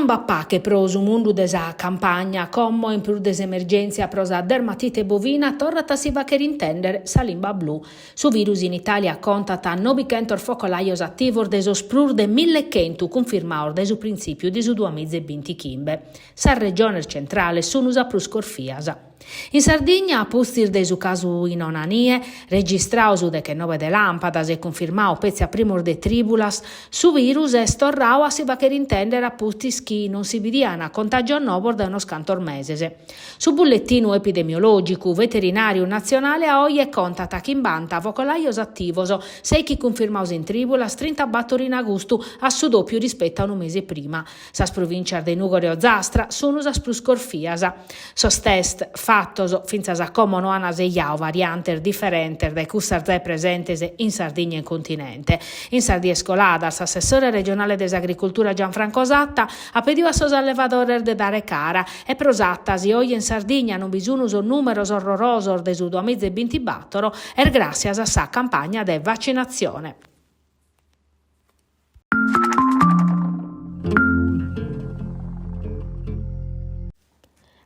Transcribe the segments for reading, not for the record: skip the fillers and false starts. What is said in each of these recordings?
Non b'at pache pro su mundu de sa campagna, como in prus de s'emergèntzia pro sa dermatite bovina torrat a si fàghere intèndere sa limba blu. Su virus in Itàlia contat nobichentos focolajos ativos de sos prus de millechentu cunfirmados dae su printzìpiu de su duamizebintichimbe. Sas regiones centrales sunt sas prus corfias. In Sardigna, a pustis de su casu in Onanie, registradu su dechenobe de làmpadas e cunfirmadu petzi a primos de trìbulas, su virus est torradu a si fàghere intèndere a pustis chi non si bidiant contàgios novos dae unos cantos meses. Su bulletinu epidemiològicu veterinàriu natzionale a oje contat chimbanta focolajos ativos, sèichi cunfirmados in trìbulas, trintabator in agustu, a su dòpiu rispetu a unu mese prima. Sas provìntzias de Nùgoro e Ozastra sunt sas prus corfias. Sos test fatos fintzas a como no ant sejadu variantes diferentes dae cussas giai presentes in Sardigna e in continente. In sas dies coladas s'assessore regionale de s'Agricultura Gianfranco Satta at pedidu a sos allevadores de dare cara e pro Satta si oje in Sardigna non bi sunt sos nùmeros orrorosos de su duamizebintibatoro est gràssias a sa campagna de vacinatzione.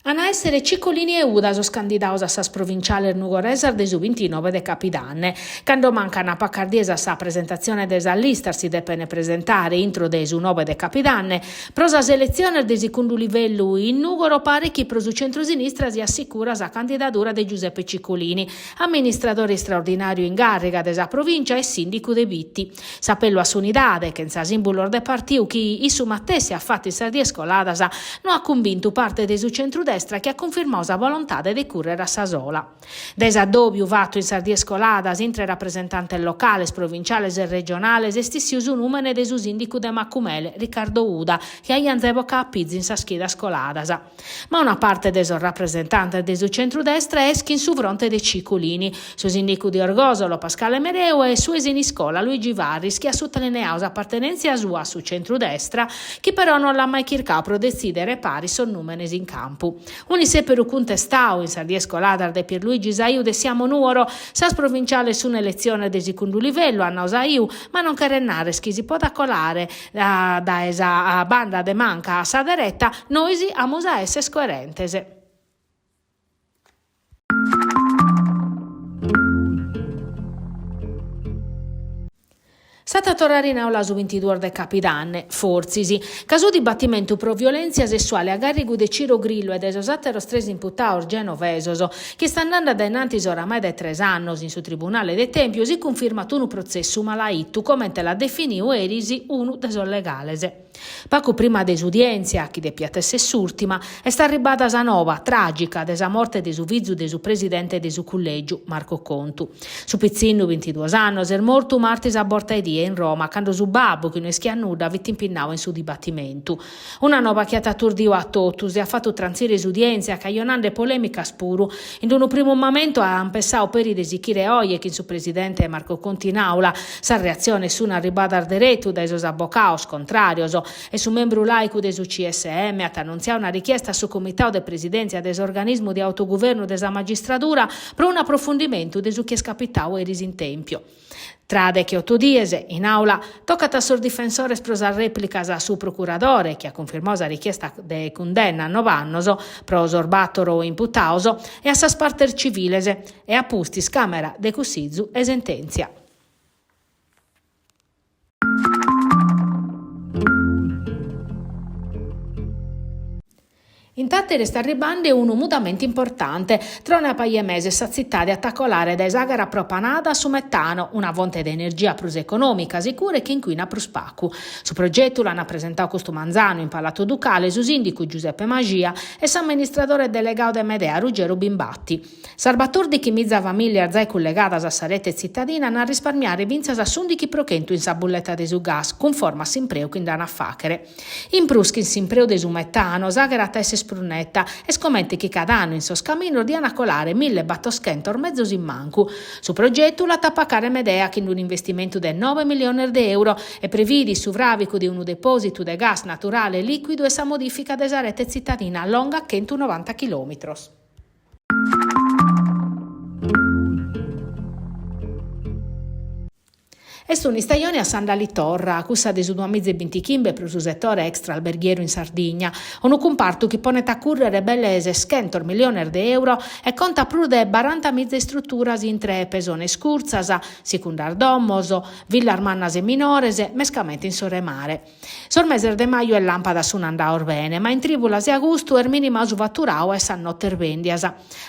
An a èssere Cicolini e Uda sos candidados a sas provinciales nugoresas de su bintinobe de capidanne. Cando mancan pacas dies a sa presentatzione de sas listas si depen presentare intro de su nobe de capidanne. Pro sas eletziones de sicundu livellu in Nùgoro paret chi pro su centrusinistra siat sicura sa candidadura de Giuseppe Cicolini, amministradore istraordinàriu in gàrriga de sa provìncia e sìndicu de Bitti. S'apellu a s'unidade, chentza sìmbulos de partiu chi issu matessi at fatu in sas dies coladas, no at cumbintu parte de su centrudestra chi at cunfirmadu sa volontade de cùrrere a sa sola. Dae s'addòbiu fatu in sas dies coladas intre rapresentantes locales, provinciales e regionales est issiu su nùmene de su sìndicu de Macumele, Riccardo Uda, chi aiant zai bocadu a pizu in sas chidas coladas. Ma una parte de sos rapresentantes de su centrudestra est chin su fronte de Cicolini, su sìndicu de Orgòsolo Pascale Mereu e su 'e Siniscola Luigi Farris chi at sutalineadu s'apartenèntzia sua a su centrudestra, chi però non l'at mai chircadu pro detzìdere paris sos nùmenes in campu. Un'issèperu cuntestadu in sas dies coladas de Pierluigi Saiu de Siamo Nuoro, sas provinciales sun eletziones de sicundu livellu, at nau Saiu, ma non cheret narrer chi si podat colare dae sa banda de manca a sa dereta, nois amus a esser coerentes. S'at a torrare in àula su bintiduos de capidanne, fortzis, ca su dibatimentu pro violèntzia sessuale a gàrrigu de Ciro Grillo e de sos àteros tres imputados genovesos, chi est andende a dae in antis oramai dae tres annos in su tribunale de Tèmpiu, si cunfirmat unu protzessu malaitu, comente l'at definidu eris unu de sos legales. Pacu prima de s'udièntzia, chi depiat èssere s'ùrtima, est arribbada sa nova, tràgica, de sa morte de su fizu de su presidente de su cullègiu, Marco Contu. Su pitzinnu, bintiduos annos, est mortu martis a borta 'e die in Roma, cando su babbu, chi no ischiat nudda, fit impinnadu in su dibatimentu. Una nova chi at aturdidu a totus e at fatu trantzire s'udièntzia, cajonande polèmicas puru. In unu primu mamentu ant pessadu peri de sichire oje chin su presidente Marco Conti in àula. Sas reatziones sunt arribadas deretu dae sos abocados contràrios e su membru làicu de su CSM at annuntziadu una richiesta a su Comitadu de Presidèntzia de s'organismu de autoguvernu de sa magistradura pro un'aprofundimentu de su chi est capitadu eris in Tèmpio. Tra decheoto dies, in àula, tocat a sos difensores pro sas rèplicas a su procuradore, chi at cunfirmadu sa richiesta de cundenna a nobe annos pro sos bàtoro imputados, e a sas partes civiles, e a pustis Càmera de Cussizu e sentèntzia. In Tàtari est arribande unu mudamentu importante. Tra una paja 'e meses sa tzitade at a colare dae s'àghera propanada a su metano, una fonte de energia prus econòmica, sicura e chi incuinat prus pacu. Su progetu l'ant presentadu custu manzanu in Palatu Ducale su sìndicu Giuseppe Maxia e s'amministradore delegadu de Medea Ruggero Bimbatti. Sas batòrdichi miza famìlias zai cullegadas a sa rete tzitadina ant a risparmiare fintzas a s'ùndichi pro chentu in sa bulleta de su gas, cunforma a s'impreu chi nd'ant a fàghere. In prus chin s'impreu de su metano s'àghera at a esser prus neta, est comente chi cada annu in sos caminos dian a colare millebattoschentos mezos in mancu. Su progetu l'at a pacare Medea chin un'investimentu de nobe miliones de euro e previdit su fràvicu de unu depòsitu de gas naturale lìcuidu e sa modìfica de sa rete tzitadina longa chentunovanta chilòmitros. Est un'istajone a s'andalitorra, cussa de su duamiza e bintichimbe pro su setore extraalberghieru in Sardigna, unu cumpartu chi ponet a cùrrere belle seschentos milliones de euro e contat prus de barantamiza istruturas intre pesones curtzas, sicundas domos, villas mannas e minores, mescamente in s'ora 'e mare. Sos meses de maju e làmpadas sun andados bene, ma in trìbulas e agustu est minimadu su faturadu e sas notes bèndias.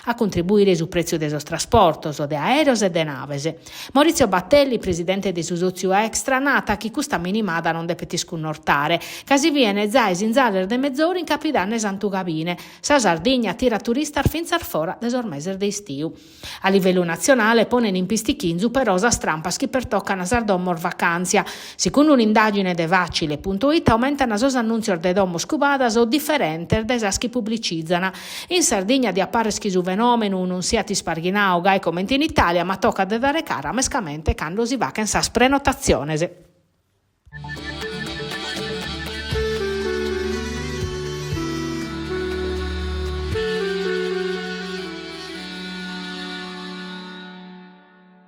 A cuntribuire su prètziu de sos trasportos, de aèreos e de naves. Maurizio Battelli, presidente de su sòtziu Extra, nat chi custa minimada non depet iscunnortare, ca si bien zai sinzales de mezoru in capidanne e Santu Gabine. Sa Sardigna atirat turistas fintzas fora de sos meses de istiu. A livellu natzionale ponen in pistichinzu però sas trampas chi pertocan sas domos vacàntzia. Segundu un'indàgine de Facile punto it aumentan sos annùntzios de domos cubadas o diferentes dae sas chi publicizan. In Sardigna diat parrer chi su fenòmenu non siat isparghinadu gai comente in Itàlia ma tocat de dare cara mescamente cando si faghen sas prenotatziones.